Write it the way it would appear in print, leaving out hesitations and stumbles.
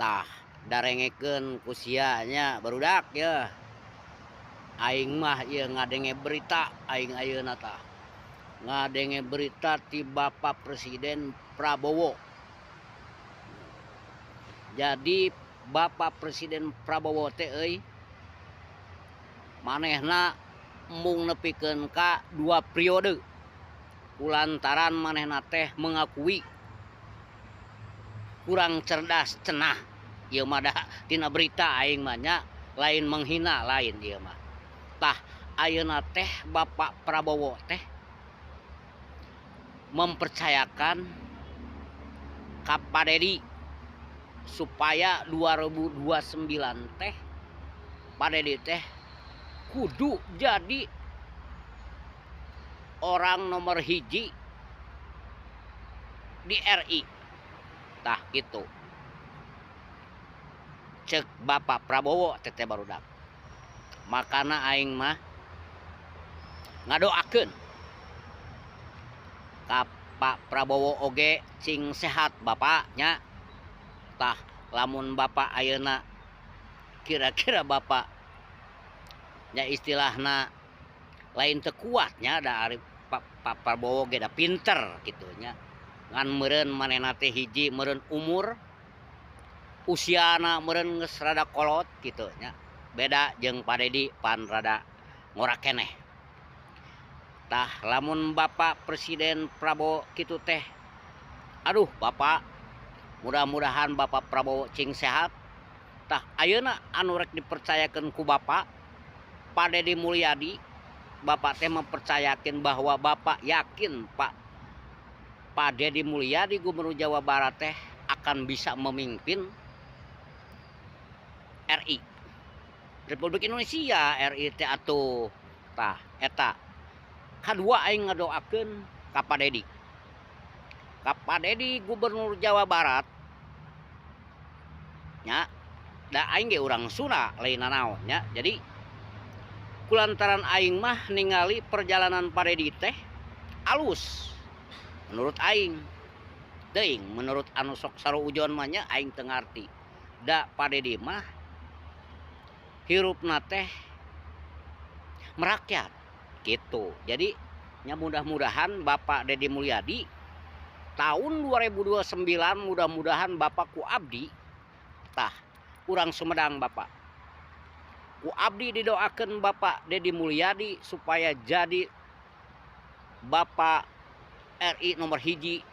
Tah, darengekeun ku sia nya barudak yeuh. Aing mah ieu ngadenge berita aing ayeuna tah. Ngadenge berita ti Bapak Presiden Prabowo. Jadi Bapak Presiden Prabowo teh euy manehna embung nepikeun ka 2 periode kulantaran manehna teh mengakui kurang cerdas cenah. Ieu mah da tina berita aing mah nya, lain menghina lain ieu mah. Tah, ayeuna teh Bapak Prabowo teh mempercayakan ka Pak Dedi supaya 2029 teh Pak Dedi teh kudu jadi orang nomor 1 di RI. Tah gitu. Cek Bapak Prabowo teteh barudak. Makana aing mah ngadoakeun ka Pak Prabowo oge cing sehat Bapak nya. Tah lamun Bapak ayeuna kira-kira Bapak nya istilahna lain teu kuat nya, da ari Pak Prabowo ge da pinter kitu nya. Ngan meureun manehna teh hiji meureun umur usiana meureun geus rada kolot kitu nya. Beda jeung Pak Dedi pan rada ngora keneh. Tah lamun Bapak Presiden Prabowo kitu teh, aduh Bapak, mudah-mudahan Bapak Prabowo cing sehat. Tah ayeuna anu rek dipercayakeun ku Bapak Pak Dedi Mulyadi, Bapak teh mempercayakeun bahwa Bapak yakin Pak Dedi Mulyadi Gubernur Jawa Barat teh akan bisa memimpin RI, Republik Indonesia, RI teh atuh. Tah eta kadua aing ngadoakeun ka Pak Dedi. Ka Pak Dedi Gubernur Jawa Barat nya, da aing ge urang Sunda lain nanaon nya. Jadi kulantaran aing mah ningali perjalanan Pak Dedi teh alus menurut aing. Teuing menurut anu sok saruujon mah nya aing teu ngarti. Da Pak Dedi mah hirupna teh merakyat gitu. Jadi nya mudah-mudahan Bapak Dedi Mulyadi tahun 2029 mudah-mudahan Bapak ku abdi tah urang Sumedang Bapak. Ku abdi didoakeun Bapak Dedi Mulyadi supaya jadi Bapak RI nomor 1